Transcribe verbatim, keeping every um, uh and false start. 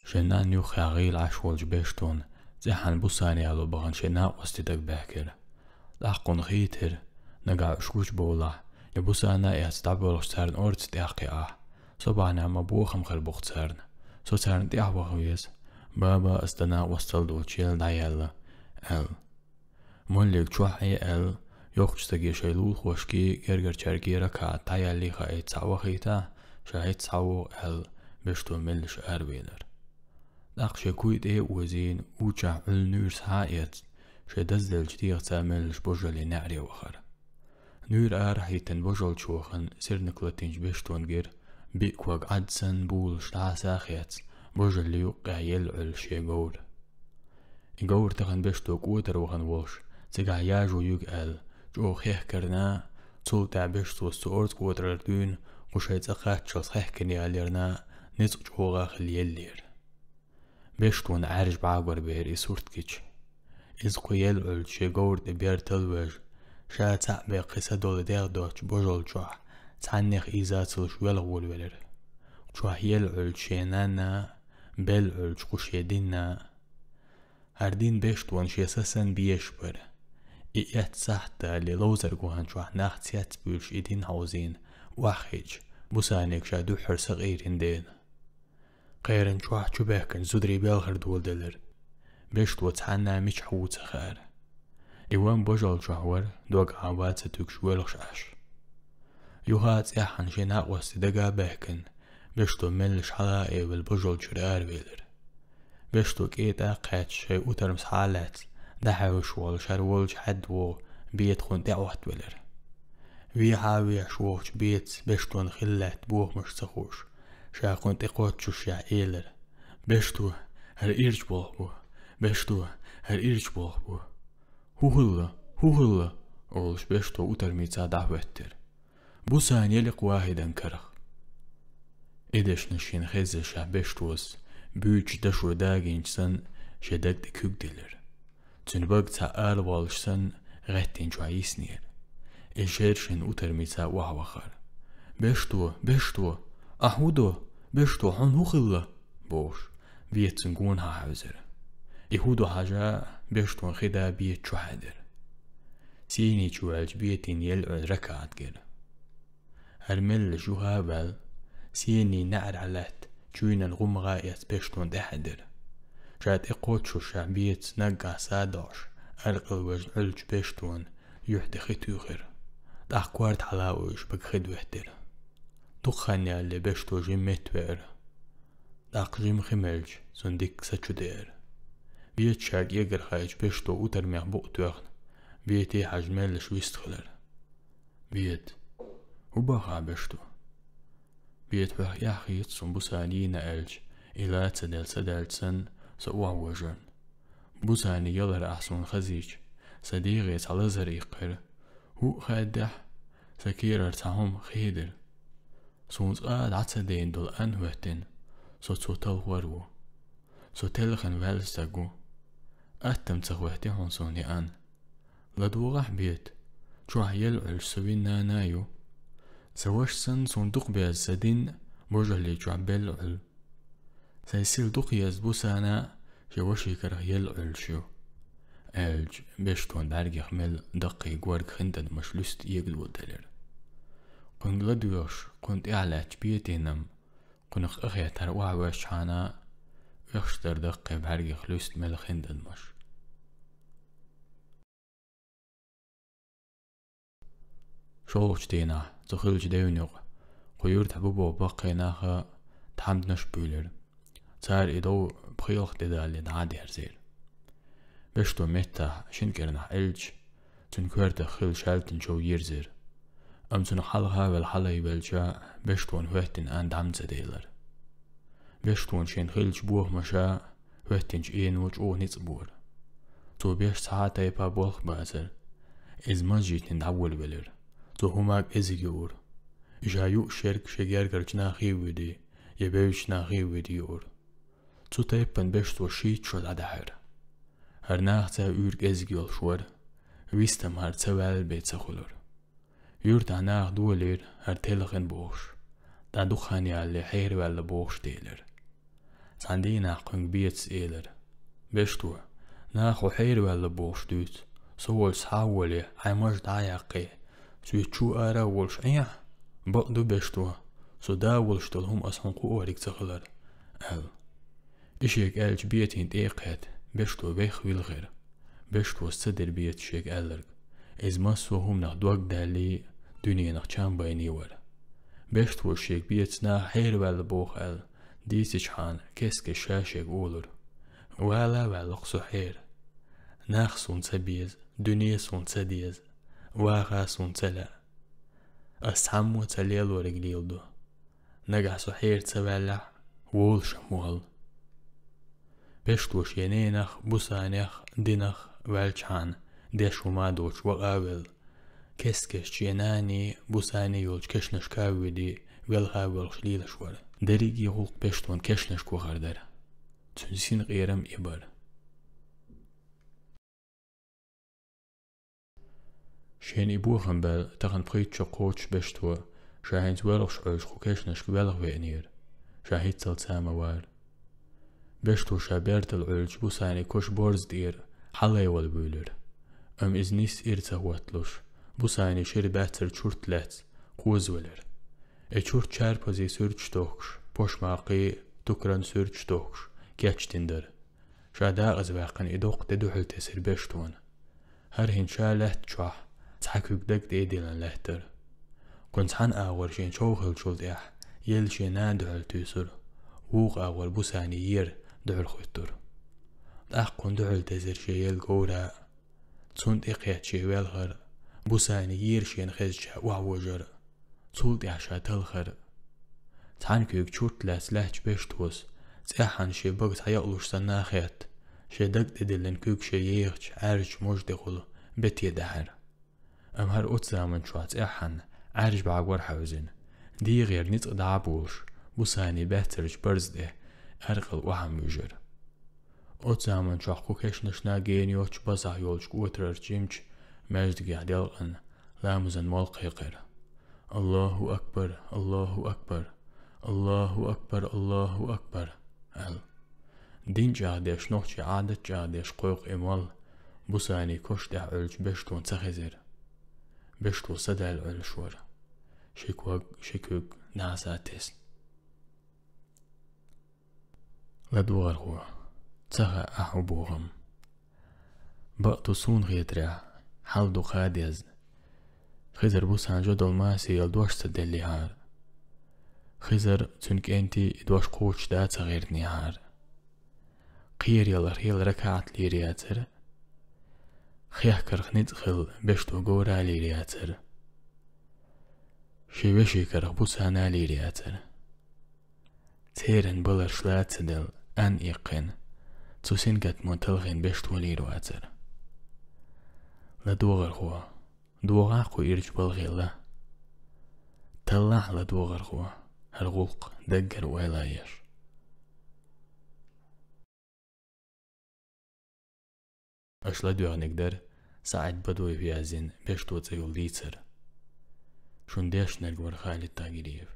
Шен нанна юххехь гӀийла Ӏаш волчу Бештона цӀеххьана Бусана яло бахана шен накъостий дага баьхкира. ТӀаккха кхунна хийтира, нагахь уьш гучубовлахь, я Бусана эцна дӀабоьлхуш царна орца тӀехь кхиахь, со бахьанехь ма бохам хир бу-кх царна. Со царна тӀаьхьа ваха веза, баба ас дан накъосталла долчу елла дӀаяьлла, аьлла. Моллиг чохь Ӏе аьлла, йоккхачу стаге шайн лулахошкий, гергарчаьргий ракаӀат дӀаяллий хаийта схьа вахийтахь, ша хӀетта схьавогӀу аьлла, Бешто меллаша аравелира. ТӀаккха шен куй тӀе а озийна, учахь Ӏуьллу нуьйр схьа а эцна, шайн дазделлачу дегӀаца меллаша божаллин неӀаре вахара. Нуьйр арахь хӀиттина божаллачу вахана, сирниг латийначу Бештона гира, биъ ког Ӏад санна булуш дӀаса а хецна, божаллин юккъехь елла Ӏуьллу шен говр. И говр тахана Бешто кӀотар вахана волуш, цигахь яжо юьгу аьлла, чӀогӀа хехкарна, цул тӀаьхьа Бештос цу орца кӀотарара дуьйна кху шайн цӀа кхаччалц хехкина яларна, ницкъ чӀогӀа хилла еллера. Бештона Ӏаьржа бӀагор бера и сурт гича. Иза кху елла Ӏуьллучу шен говра тӀе бертал а вежа, ша цхьаъ бен кхин са долу дегӀ доцучу божаллачохь цхьаннех ийза ца луш велха волавелира. Чохь елла Ӏуьллучу шен нанна, белла Ӏуьллучу кху шен динна. ХӀара дин Бештона шен са санна безаш бара. И эцна сахьт далале, ловзарг вахана чохь нах цец буьйлуш и дин хьовзийна, охьахиъча, Бусанега ша дуьххьара са къийрина дела. Кхеран чохь чубаьхкинчу зударийн белхар доладелира. Бешто цхьанна мичахь ву ца хаьара. И ван божаллачохь вара, дог Ӏан ван ца туьгуш воьлхуш Ӏаш. Юха а цӀеххьана шен накъостий дага а баьхкина, Бешто меллаша хьала а эвлла божаллачуьра аравелира. Бешто кӀетӀа а кхаьчча, шайн утарма схьа а лаьцна, дӀахьаьвсуш волу шара волчу хьаьдда вогӀу Бета кхунна тӀе Ӏоттавелира. Вехьа а вехаш вогӀучу Бетас Бештона хилла лаьтта бохамаш ца хууш, ша кхунна тӀе кхоччушехь элира: «Бешто, хӀара ирча болх бу! Бешто, хӀара ирча болх бу!» «ХӀун хилла? ХӀун хилла?» — олуш Бешто утармийца дӀахӀоьттира. «Бусана елира-кх Вахьидан карах». И дешнаш шена хезча, Бештос буьйцучу дашо дагийначу санна шен даг тӀе куьг делира. Цуьнан бага цхьаъ ала воллуш санна гӀеттина чохь йиснера. И шерашина утармийца охьавахара. «Бешто, Бешто, ахь хӀун до? Бешто, хьуна хӀун хилла?» — бохуш, Бета цуьнан гонахьа хьаьвзира. И хӀун ду хьажа, Бештон хи да Бета чу хьаьдира. Сийни чу ваьлча, Бетина елла Ӏуьллу ракаӀат гира. ХӀара меллаша юха а ваьлла, сийни неӀарехь лаьтта, чуьйнан гӀум гӀа эцна Бештона тӀаьхьаьдира. Ша тӀе кхоччушехь, Бетас наггахь са а доӀуш, аркъал вежна Ӏуьллучу Бештона юьхь тӀе хи туьйхира. ТӀаккха корта хьала а уьйш, бага хи доьттира. Дукха хан ялале Бешто жимма меттавеара. ТӀаккха жимма хи мелча, цунна дикка са чу деара. Бета ша кӀегар хаийча, Бешто утармех букъ тоьхна, Бете хьажа меллаша вистхилира. «Бета, хӀун боху ахь, Бешто?» «Бета, хьох эхь хета суна Бусана йийна аьлча, и ла ца делла са даьлча санна, со охьавожарна. Бусанин ялар ахь суна хазийча, сан дегӀе цхьа лазар иккхира. ХӀуъа хаьдда ахь, сан кийрара цхьа хӀума хедира. Суна цкъа а дӀа ца дийна долу Ан хӀоьттина, со цо талхор а ву. Со телхина ваьлла стаг ву. Аттам ца хӀоьттий хьуна суна и Ан. ЛадогӀахь, Бета, чохь елла Ӏуьллуш сан вина нана а ю. Сан ваша санна, суна дукха беза сан дин божаллин чохь белла Ӏуьллу. Сайн сила дукха еза Бусана шен ваши карах елла Ӏуьллуш ю», — аьлча, Бештон бӀаьргех мелла даккхий горга хин тӀадамаш луьста эгадоладелира. Кхуьнга ладоьгӀуш, кхунна тӀаьхьа лаьттачу Бетинам, кхунах къахетар охьавоьжчхьана, оьхуш дара даккхий бӀаьргех луьста мелла хин тӀадамаш. ШолгӀачу дийнахь, цу хиллачу девнан юкъа, кху юьртахь бу боху баккхий наха тхьамданаш а буьйлира. Цара и дов пхоьалгӀа тӀедалале дӀа а дерзийра. Бешто меттахь шина кӀирнахь Ӏелча, цуьнан коьртах хилла шаьлтан чов йирзира. Амма цунах хьалха а велла хьалайвелча, Бештона хӀоьттина Ан дӀа ма ца делира. Бештона шена хиллачу бохамаша хӀоьттинчу эно чӀогӀа ницкъ бора. Цо беш цхьа а тайпа болх а бацара. Иза масжитина дӀаволавелира. Цо хӀума кӀезиг юура. И ша юуш ерг шен гергарчу нахе а вуьдий, я бевзачу нахе а вуьдий юура. Цу тайпана Бешто шийтта шо дӀадаьхьира. ХӀара нахаца уьйр кӀезиг йолуш вара, вистам хӀара ца ваьлла бен ца хуьлура. Юьртахь наха долийра хӀара телхина бохуш, дӀа дукха хан ялале хьераваьлла бохуш делира. Цхьан дийнахь кхуьнга Бецас элира: «Бешто, наха хьо хьераваьлла бохуш дуьйцу. Со волчу схьа а волий, хьайн маж дӀа а яккхий, соьца чу ара а волуш Ӏехьа? Бакъ ду, Бешто, со да волуш долу хӀума аса хьуна кхуориг ца хилар», — аьлла. И шега аьлча, Бецина тӀе а кхетта, Бешто веха вилхира. Бештос ца дира Бецас шега аьлларг. Иза массо а хӀуманах дог даьллий, дуьненах чам байний вара. Бештос шега Бецас наха хьераваьлла боху аьлла, дийцичхьана, кест-кеста ша шега олура: «Вала а ваьлла-кх со хьера. Нах суна ца беза, дуьне суна ца деза, ваха суна ца лаьа. Ас цхьаммо а ца лелориг леладо. Нагахь со хьера ца ваьллехь, волуш-м ву хьал». Бешто шен ненах, Бусанех, динах ваьлчхьана, деш хӀума а доцуш, вакъа а велла, кест-кеста шен наний, Бусаний йолчу кешнашка а воьдий, велха а воьлхуш лелаш вара. Дерриге гӀуллакх Бештон кешнашка вахар дара. Цуьнан синкъерам и бара. Шена и бохам баьлла, тахана пхийтта шо кхочуш Бешто ша хӀинца воьлхуш Ӏуьллучу кху кешнашка велха веанера, ша хӀинццалц а ма вара. Бешто ша бертал Ӏуьллучу Бусаний кошан борза тӀера хьалайвала вуьйлира. Амма иза нисса ира ца хӀотталуш, Бусаний шира баьццара чурт лаьцна кхозвелира. И чурт чарпазийн суьрташ тохкуш, пошмакхий, тукран суьрташ тохкуш, кечдина дара. Ша дакъаза ваьккхина и доккха де дуьхьал тесира Бештона. ХӀара хӀинца ша лаьтта чохь цхьа куьг даг тӀе а диллина лаьттара. Кхуьнан цхьана агӀор шен чов хиллачул тӀаьхьа елла шен нана дуьхьал туьйсура, вукху агӀор Бусаний ера дуьхьал хӀуьттура. ТӀаккха кхунна дуьхьал тесира шен елла говра а. Цунна тӀе кхетта шен велхар а, Бусаний ера шена хезча охьавожар а. Цул тӀаьхьа ша талхар а. Цхьана куьйга чурт лаьцна лаьтташ Бештос, цӀеххьана шен бага схьаякъалуш санна а хетта, шен даг тӀе диллина куьг шен ехачу Ӏаьржачу мужа тӀехула бете дахьара. Амма хӀара оцу заман чохь цӀеххьана Ӏаьржа бӀагор хьаьвзина, дегӀера ницкъ дӀа а болуш, Бусаний баьццарчу барза тӀе аьркъал охьа ма вуьжара. Оцу заман чохь кху кешнашна гена йоцчу базахь йолчу кӀотарарчу жимачу маьждигехь делкъана ламазан молла кхайкхира: «Аллаху акбар, Аллаху акбар, Аллаху акбар, Аллаху акбар», — аьлла. Дин чӀагӀдеш, нохчийн Ӏадат чӀагӀдеш кхойкху и молла Бусаний коша тӀехь Ӏуьллучу Бештона ца хезира. Бешто садаьлла Ӏуьллуш вара. Ши ког, ши куьг дӀаса а тесна. ЛадогӀархо, ца хаьа ахь хӀун боху-м. Бакъ ду, суна хетарехь, хьал ду кхаа дезна. Хизар Бусан жо долу масийлла дош ца деллехьара. Хизар, цуьнан кӀентий и дош кхочушдан ца гӀиртинехьара. Кхераяларх елла ракаӀат лийр яцара. Хехкарх ницкъ хилла Бешто говра а лийр яцара. Шен вешин карах Бусана а лийр яцара. Церан баларш лаца ца делла, Ӏан иккхина, цу сингаттамо талхийна Бешто лийр вацара. ЛадогӀархо, догӀахь кху ирча балхе ла. Таллахь, ладогӀархо, хӀара гӀуллакх даггара ойла еш. Аша ладоьгӀнарг дара СаӀид Бадуев яздина Бешто цӀе йолу дийцар. Шуна дешнарг вара Халид Тагириев.